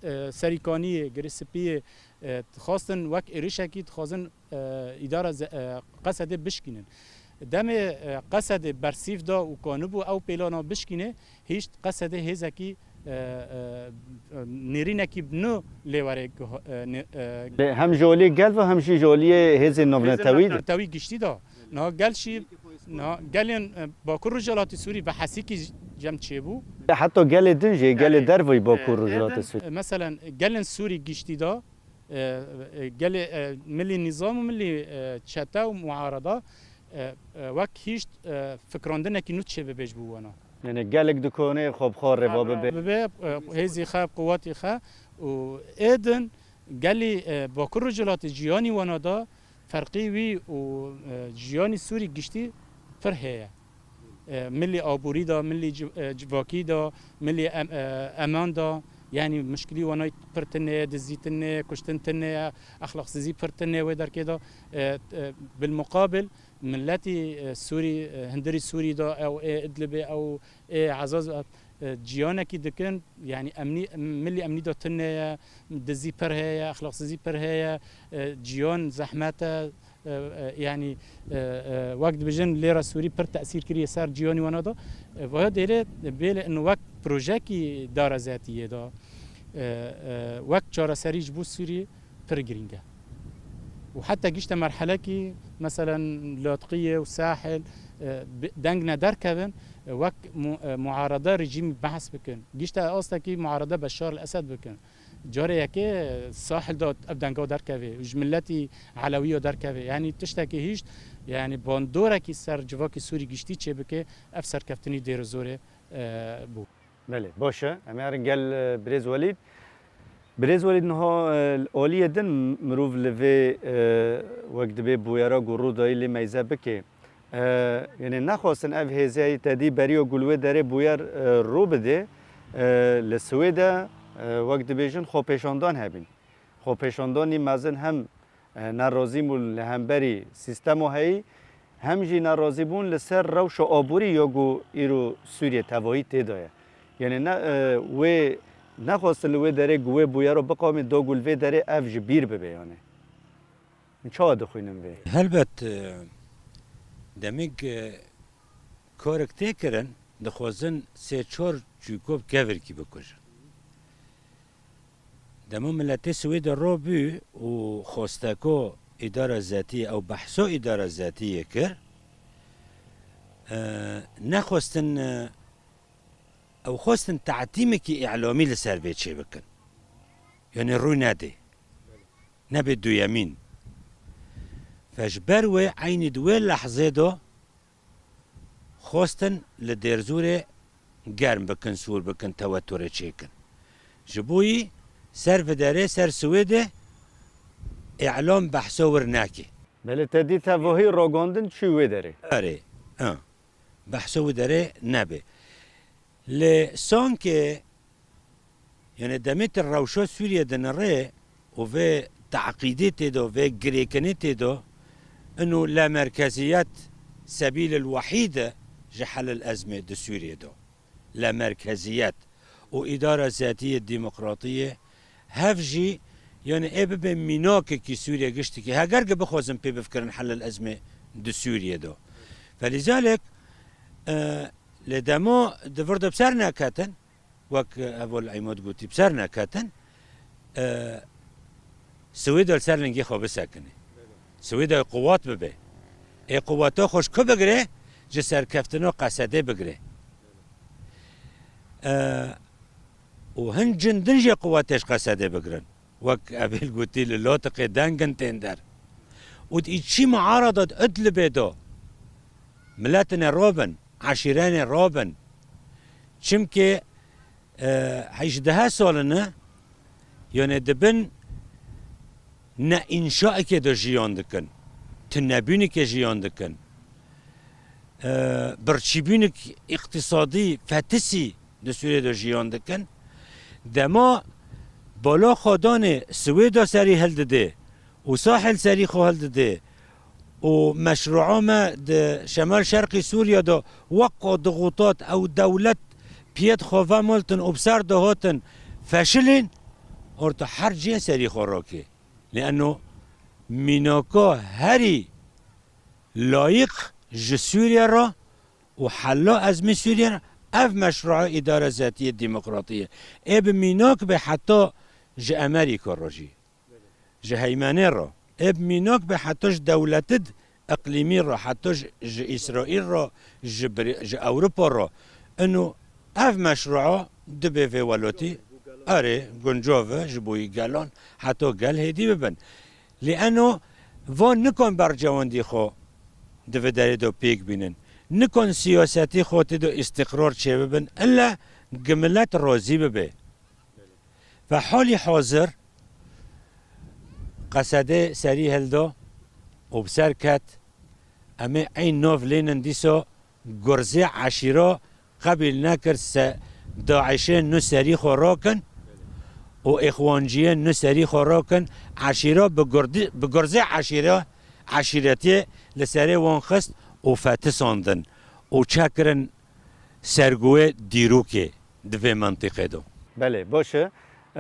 e, Serîkaniyê, Girê Spiyê, e, dixwastin wek êrişekî dixwazin, e, îdara ze-, e, Qesedê bişkînin. Demê, e, Qesedê bersîv da û kanibû ew pêlana bişkîne, hîşt Qesedê hêzekî, e, e, nêrînekî bi nû lê were guha-, e, nê-, e, Lê hem ji oliyê gel ve hem jî ji oliyê hêzên navnetewî de. Navnetewî giştî de. Niha gel jî, niha gelên, e, Bakur Rojhilatê Sûrî ve hesîkî cem çêbû. Heta gelê din jî, gelê Yani, derveyî Bakur e, Rojhilatê din, Sûrî. E, meselen, gelên Sûrî giştî de, e, e, gelê, e, milî nîzam û milî, e, çete û muarada, e, e, wek hîşt, e, fikrandinekî nû çêbibe ji bo wana. Yani gelek dikone xwe bi xwe reva bibe. Bibe, e, hêzî xwe, quwetî xwe û ê din gelî, e, Bakur Rojhilatê jiyanî wana da ferqî wî û, e, jiyanî Sûrî giştî pir heye. E, milî aborî da, milî ci-, e, civakî da, milî em-, e, eman da, yani mişkilî wana pir tune ye, dizî tune ye, kuştin tune ye, exlaqsizî pir tune ye wê derkê da. E, e, bilmuqabil, Miletî, e, Sûrî, e, hundirî Sûrî de, ew ê Idlibê, ew ê Ezaz, e, ciyanekî dikin, yanî emnî, milî emnî de tune ye, dizî pir heye, exlaqsizî pir heye, e, ciyan zehmet e, e, e, yanî, e, e, wek dibêjin lêra Sûrî pir tesîr kiriye ser ciyanî wana de. E, vaya dêrê bêle in wek projekî dara zetiyê de, e, e, wek çareserî ji bo Sûrî pir girîng e. Û heta gişte merhelekî, meselen, Latqiyê û Sahil, e, bi-, deng ne derkevin, e, wek mu-, e, muarada rejîmî behs bikin. Gişte astekî muarada Beşar el Esed bikin. Carê yekê, e, Sahil de ev denga derkeve, ji miletî Elewî ya derkeve. Yanî tiştekî hîşt, yanî bandorekî ser civakî Sûrî giştî çêbike, ev serkeftinî Dêrezorê, e, bû. Belê, baş e. Em ê herin gel, e, birêz Welîd. Birêz Welîd, niha, e, aliyê din mirov li vê, e, wek dibê bûyera ku rûdayî lê meyze bike. E, yanî nexwestin ev hêzeyî tedî beriya ku li wê derê bûyer, e, rû bide, e, li Swêde, e, wek dibêjin xwepêşandan hebîn. Xwepêşandanî mezin hem e, nerazî bûn li hemberî sîstemo heyî, hem jî nerazî bûn li ser rewşa aborî ya ku îro Sûriye tevahî tê de ye. Yanî ne, e, wê nexwestin li wê derê ku wê bûyero biqamîn, da ku li vê derê ev ji bîr bibe yanî. Min çawa dixwînin vê? Helbet, e, demîk, e, karek tê kirin, dixwazin sê çar çûko bi kevirkî bikujin. Dema miletê Swêde rabû û xwesteko îdara zetiyê, ew behso îdara zetiyê kir, e, nexwestin, e, ew xwestin te'tîmekî î'lamî li ser vê çêbikin. Yanî rû nedê. Nebê duyemîn. Ve ji ber wê eynî di wê lehzê de xwestin li Dêrzûrê germ bikin, sûr bikin, teweturê çêkin. Ji bo yî ser viderê, ser Swêdê îlam behso wir nake. Belê, te dî tevahî ragandin çû wê derê. Erê, ha. Behso wê derê nebe. Lê sankê, yani demê tu rewşa Sûriye dinirê û vê teqîdê tê de, vê girêkinê tê de, inu lemerkeziyet sebîl el wehîd e ji hel el ezmê di Sûriye de. Lemerkeziyet û îdara zetiyê demokratiyê hev jî, yani ê bibe mînakekî Sûriye giştikî, heger ki bixwazin pê bifkirin hel el ezmê di Sûriye de. Felîzalek, e, lê dema di vir de bi ser neketin, wek heval Îmad gotî, bi ser neketin, e, Swêda li ser lingê xwe bisekinê. Swêda quwat bibe. Ê quwata xwe ji ku bigire? Ji serkeftina Qesedê bigire. E, û hin cin din jê quwetê ji Qesedê bigirin. Wek Ebil gotî, li Latiqê dengin tên der. Û di çî muarada di Idlibê de miletinê robin, eşîrenê robin. Çimkê, e, hejdeh salin e, yani dibin ne înşaekê de jiyan dikin, tunebûnekê jiyan dikin. E, birçîbûnek îqtîsadî fetisî di Sûriyê de jiyan dikin. Dema bala xwe danê Swêda serî hildidê û Sahel serî xwe hildidê û meşrûa me di Şemal Şerqî Sûriya de wek ku dixutat ew dewlet piyêt xwe vemoltin û bi ser de hatin feşilîn, orta her cihê serî xwe rakê. Lê eno mînaka herî layîq ji Sûriye re û hela ezmê Sûriye re ev meşrûa îdare zetiyê demokratiyê. Ê bi mînak be heta ji Amerîka re jî, ji heymenê re. Ê bi mînak be heta ji dewletid iqlîmî re, heta ji, ji Îsraîl re, ji Bri-, ji Ewropa re. Ino ev meşrûa dibe vê welatî, erê, guncav e ji bo yî gelan, heta gel hêdî bibin. Lê eno van nikon bercewendî xwe di vê derê de pêk bînin. Nikon siyasetî xwe tê de îstiqrar çêbibin. Ille gi milet razî bibe. Ve halî hazir Qesedê serî hilda û bi ser ket. Em ê eyn nav lênin dîsa. Gurzê eşîra qebîl nekir se DAIŞê nu serî xwe rakin û êxwanciyê nu serî xwe rakin. Eşîra bi gurdi-, bi gurzê eşîra, eşîretiyê li serê wan xist û fetisandin û çekirin serguwê dîrokê di vê mentiqê de. Belê, baş e. E,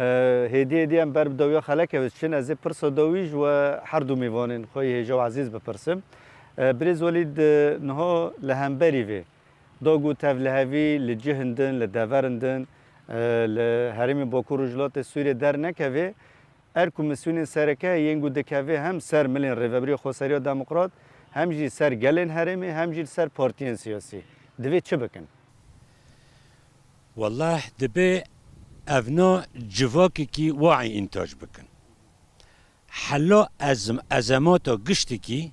hêdî hêdî em ber bi dawiya xelekê ve çin. Ez ê pirsa dawî ji we her du mêvanên xwe yê hêja û ezîz bipirsim. E, Birêz Welîd, e, niha li hemberî vê da ku tevlihevî li cihên din, li deverên din, e, li herêmên Bakur Rojhilatê Sûriyê dernekeve, her komîsyonên sereke yên ku dikeve hem ser milên Rêveberiya Xweseriya Demokrat, hem jî ser gelên herêmê, hem jî li ser partiyên siyasî. Divê çi bikin? Wallah, dibe evna civakekî waî întac bikin. Hela ezm-, ezemata giştikî,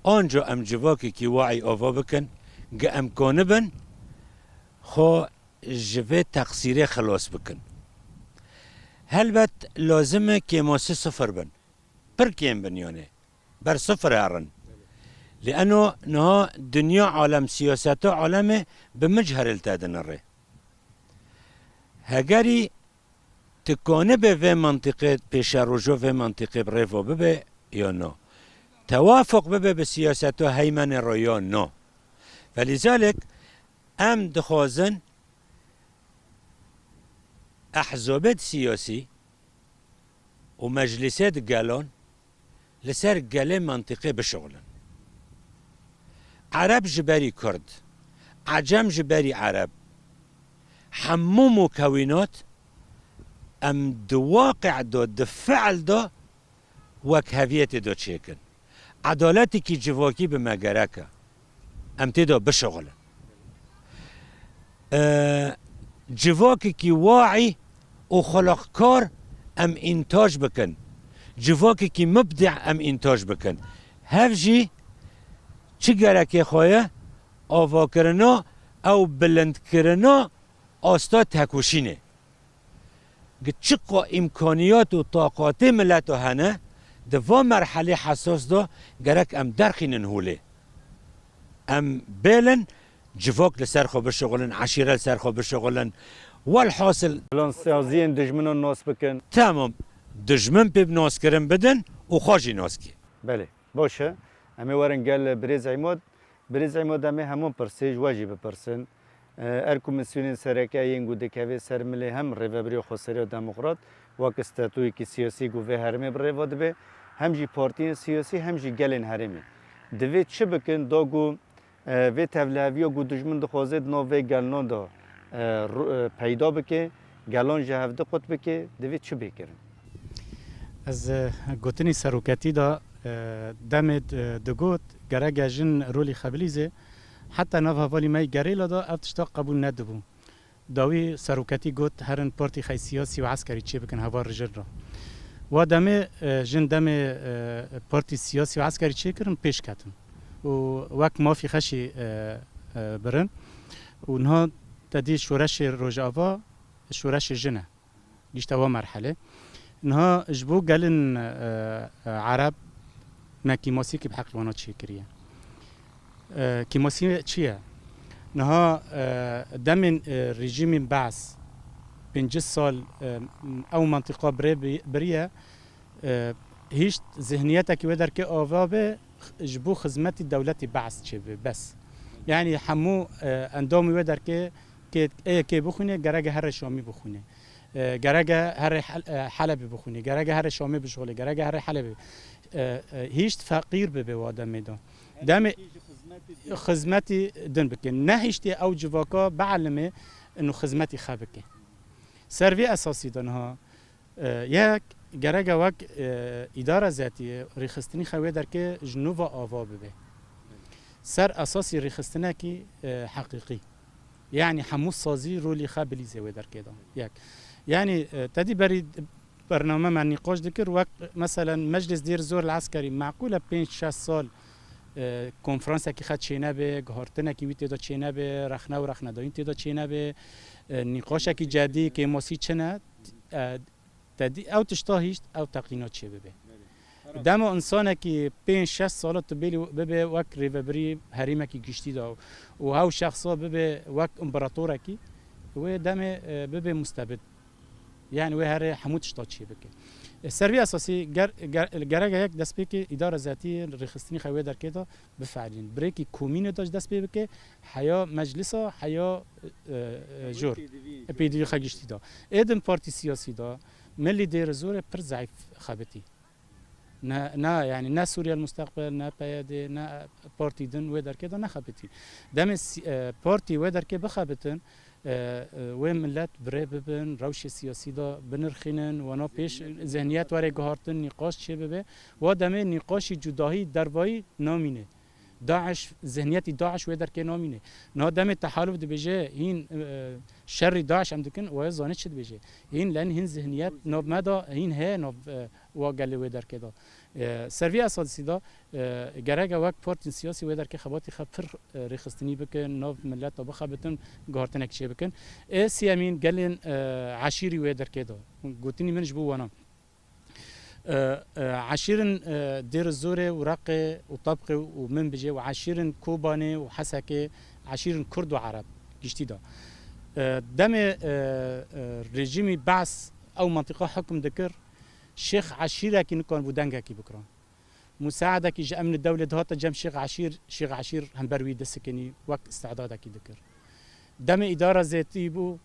anca em civakekî waî ava bikin, ge em kanibin xwe ji vê teqsîrê xilas bikin. Helbet lazim e kêmasî sifir bin. Pir kêm bin, yanê ber sifir herin. Lê eno niha dinya alem, siyaseta alemê bi mic heril te dinirê. Hegerî tu kanibe vê mentiqê, pêşeroja vê mentiqê bi rêva bibe ya na. Tewafuq bibe bi siyaseta heymenê re ya na. Velîzalek em dixwazin ehzabêd siyasî û meclîsêd gelan li ser gelê mentiqê bişuxulin. Ereb ji berî Kurd, Ecem ji berî Ereb, hemû mukewînat em di waqi'da, di fi'lda wek heviyetê de çêkin. Edaletekî civakî bi me gerek e. Em tê de bişuxulin. E, civakekî waî û xulaqkar em întac bikin. Civakekî mubdî em întaj bikin. Hev jî çi gerekê xwe ye? Avakirina ew bilindkirina asta tekoşînê. Gi çiqa îmkaniyat û taqatê mileto hene, di va merhelê hesas de gerek em derxînin holê. Em bêlin, civak li ser xwe bişixulin, eşîre li ser xwe bişixulin. Welhasil, Plansaziyên dijminan nas bikin. Temam, dijmin pê bi naskirin bidin û xwe jî nas kê. Belê, baş e. Em ê werin gel birêz Îmad. Birêz Îmad, em ê heman pirsê ji we jî bipirsin. E, er ku misyonên sereke yên ku dikeve ser milê hem Rêveberiya Xweseriya Demokrat wek statuyekî siyasî ku vê herêmê bi rê ve dibe, hem jî partiyên siyasî hem jî gelên herêmê divê çi bikin da ku, e, vê tevliheviya ku dijmin dixwaze di nav vê gelnan de, e, ru-, e, peyda bike, gelan ji hev di qut bike, divê çi bê kirin? Ez, e, gotinî seroketî de, e, demê, e, digot, gereke jin rolî xebilîzê, heta nav hevalî me yî gerîla de ev tişta qebûl nedibû. Dawî seroketî got, herin partî xey siyasî û eskerî çêbikin heval rijin re. Wa demê, e, jin demê, e, partî siyasî û eskerî çêkirin, pêş ketin. Û wek mafî xeşî, e, e, birin. Û niha te dî şoreşê Rojava, şoreşê jin e. Gişte wa merhelê. Niha ji bo gelin, e, e, Ereb me kîmasiyekî bi heqî wana çêkiriye. E, kîmasî çi ye? Niha, e, demên, e, rejîmên Beas pêncî sal, e, ew mentiqa birê bi-, biriye, e, hîşt zihniyetekî wê derkê ava be, ji bo xizmetî dewletî Beas çêbe, bes. Yanî hemû, e, endamî wê derkê kê, ê kê bixwîne, gereke here Şamî bixwîne. E, gereke here Hel-, e, Helebê bixwîne, gereke here Şamê bişixulê, gereke here Helebê. E, e, hîşt feqîr bibe wa demê de. Demê xizmetî din bike. Nehiştê ew civaka bielime û xizmetî xwe bike. Ser vê esasî de niha, e, yek gereke wek, e, îdara zetî rêxistinî xwe wê derkê ji nû ve ava bibe. Ser esasî rêxistinekî, e, heqîqî. Yanî hemû sazî rolî xwe bilîzê wê derkê de. Yek. Yanî, e, te dî berî bername me nîqaş dikir, wek meselen Meclis Dêr Zor li Eskerî meqûl e pênc şeş sal, e, konferansekî xwe çênebe, guhartinekî wî tê de çênebe, rexne û rexnedayîn tê de çênebe, e, nîqaşekî cedî, kêmasî çi ne, e, Te dî ew tişta hîşt ew teqîna çê bibe. Dema însanekî pênc şeş sala tu bêlî bibe wek rêvebirî herêmekî giştî de û hew şexsa bibe wek împeratorekî, wê demê, e, bibe mustebid. Yanî wê herê hemû tişta çê bike. E, ser vî esasî ger-, ger-, gereke yek destpêkê îdara zetî rêxistinî xwe wê derkê de bifeelîn. Birêkî komînê de ji dest pê bike, heya meclisa, heya, e, e, jor. Pêdivî xwe giştî de. Ê din partî siyasî de, milî dêr zorê pir zeîf xebitî. Ne, ne, yanî ne Sûriye Musteqbel, ne P Y D, ne partî din wê derkê de nexebitî. Demê sî-, e, partî wê derkê bixebitin, e, e, wê millet bi rê bibin, rewşê siyasî de binirxînin, wana pêş zihniyet were guhartin, nîqaş çê bibe. Wa demê nîqaşî cudahî dervayî namîne. DAIŞ, zihniyetî DAIŞ wê derkê namîne. Niha demê tehaluf dibêje, hîn, e, şerî DAIŞ em dikin, waya zanê çi dibêje. Hîn len hîn zihniyet nav me de, hîn heye nav, e, wa gelê wê derkê de. E, ser vî esasî de, e, gereke wek partîn siyasî wê derkê xebatî xwe pir, e, rêxistinî bikin, nav millet de bixebitin, guhartinek çê bikin. Ê siyemîn gelên, e, eşîrî wê derkê de. Gotinî min ji bo wana. E, e, eşîrin, e, Dêr Zorê û Reqê û Tebqê û min bijê û eşîrin Kobanê û Hesekê, eşîrin Kurd û Ereb giştî de. E, demê, e, e, rejîmî Beas ew mentiqa hukm dikir, şêx eşîrekî nikan bû dengekî bikira. Musaedekî ji emni dewlê dihate cem şêx eşîr, şêx eşîr hember wî disikinî wek îstidadekî dikir. Demê îdara zêtî bû,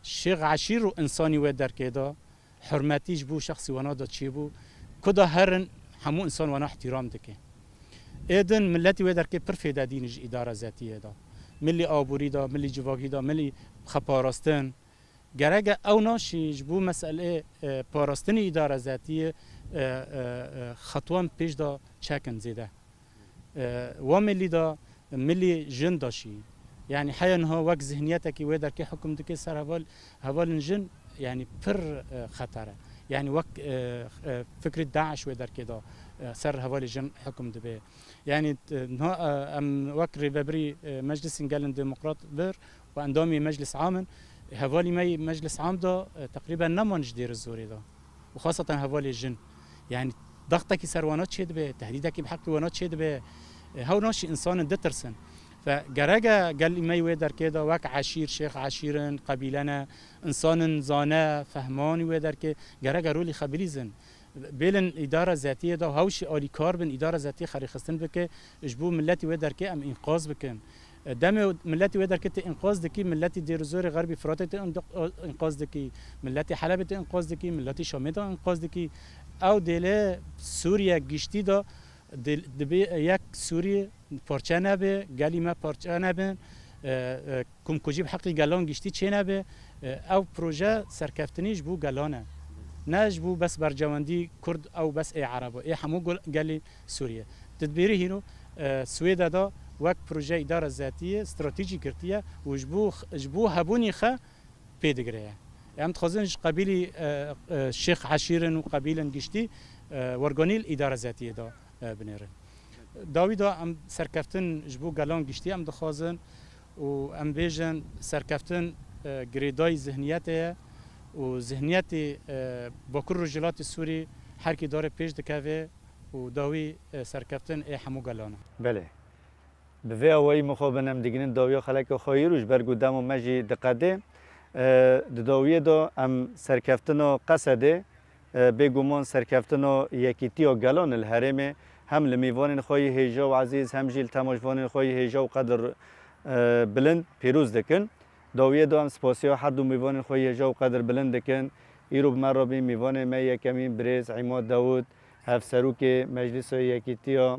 şêx eşîr û însanî wê derkê de, hurmetî ji bo şexsî wana de çêbû, ku da herin hemû însan wana îhtîram dike. Ê din miletî wê derkê pir fêde dînî ji îdara zetiyê de. Milî aborî de, milî civakî de, milî xeparastin. Gereke ew naşî ji bo meselê, e, parastinî îdara zetiyê, e, e, e, xetwan pêş de çekin zêde. E, wa milî de, milî jin de şî. Yanî heya niha wek zihniyetekî wê derkê hukm dike ser heval, hevalên jin, yanî pir, e, xeter e. Yanî wek, e, e, fikrî DAIŞ wê derkê de, e, ser hevalê jin hukm dibe. Yanî, e, niha, e, em wek rêvebirî, e, Meclisên Gelên Demokrat bir û endamê Meclis Am in, hevalî me yê Meclis Am de, e, teqrîben neman ji Dêr Zorê de. Û xaseten hevalê jin. Yanî dextekî ser wana çêdibe, tehdîdekî bi heqî wana çêdibe. E, hew naşî însanin ditirsin. Fe gereke gelî me yê wê derkê de wek eşîr, şêx eşîr in, qebîle ne, însanin zane, fehmanî wê derkê, gereke rolî xwe bilîzin. Bêlin îdara zetiyê de hewşî alîkar bin, îdara zetiyê xerîxistin bike, ji bo miletî wê derkê em înqaz bikin. Demê miletî wê derkê tê înqaz dikî, miletî Dêrozorê Xerbî Firatê tê înq-, înqaz dikî, miletî Helebê tê înqaz dikî, miletî Şamê de înqaz dikî. Ew dêlê Sûriye giştî de dil-, dibê yek Sûrî parçe nebe, gelî me parçe nebin, e, e, kumkujî bi heqî gelan giştî çênebe. E, ew proje serkeftinî ji bo gelan e. Ne ji bo bes bercewendî Kurd ew bes ê Ereb e, ê hemû gol-, gelî Sûriye. Tu dibêrî hîno, e, Swêde de wek proje îdara zetiyê stratejî girtiye û ji bo x-, ji bo hebûnî xe pê digire ye. Em dixwazin ji qebîlî, e, e, Şêx Eşîrin û qebîlên giştî, e, werganî li îdara zetiyê de, e, binêrin. Dawî de em serkeftin ji bo gelan giştî em dixwazin û em bêjin serkeftin, e, girêdayî zihniyetê ye û zihniyetê, e, Bakur Rojhilatê Sûrî herkî darê pêş dikeve û dawî, e, serkeftin ê hemû gelan e. Belê. Bi vê awayî mixabin em digihînin dawiya xeleka xwe yê û ji ber ku dema me jî diqede, e, di dawiyê de em serkeftina Qesedê, e, bêguman serkeftina yekîtiya gelan li herêmê hem li mêvanên xwe yê hêja û ezîz hem jî li temaşvanên xwe yê hêja û qedir, e, bilind pîroz dikin. Dawiyê de em spasiya her du mêvanên xwe yê hêja û qedir bilind dikin. Îro bi me re bîn mêvanê me yekemîn birêz Îmad Dawûd, Hevserokê Meclisa Yekîtiya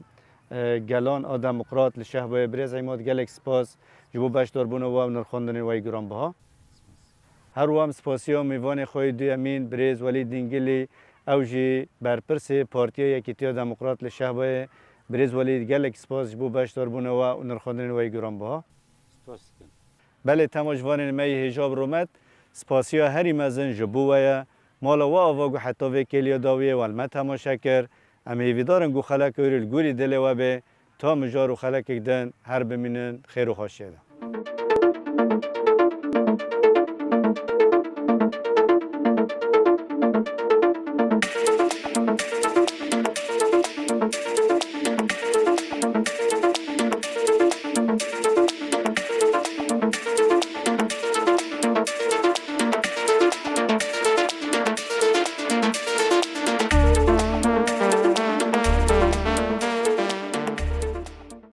e, Gelan a Demokrat li Şehbayê. Birêz Îmad, gelek spas ji bo beşdarbûna we û nirxandinên we yê giranbiha. Her wiha em spasiya mêvanê xwe yê duyemîn, birêz Welîd Dîngilî, ew jî berpirsê Partiya Yekîtiya Demokrat li Şehbayê. Birêz Welîd, gelek spas ji bo beşdarbûna we û nirxandinên we yê giranbiha. Spas dikim. Belê, temaşvanên me yê hêja bi rûmet, spasiya herî mezin ji bo we ye. Mala we ava ku heta vê kêliya dawiyê we li me temaşe kir. Em hêvîdar in ku xeleka wî li gorî dilê we bê. Ta mijar û xelekek din her bimînin xêr û xweşiyê de.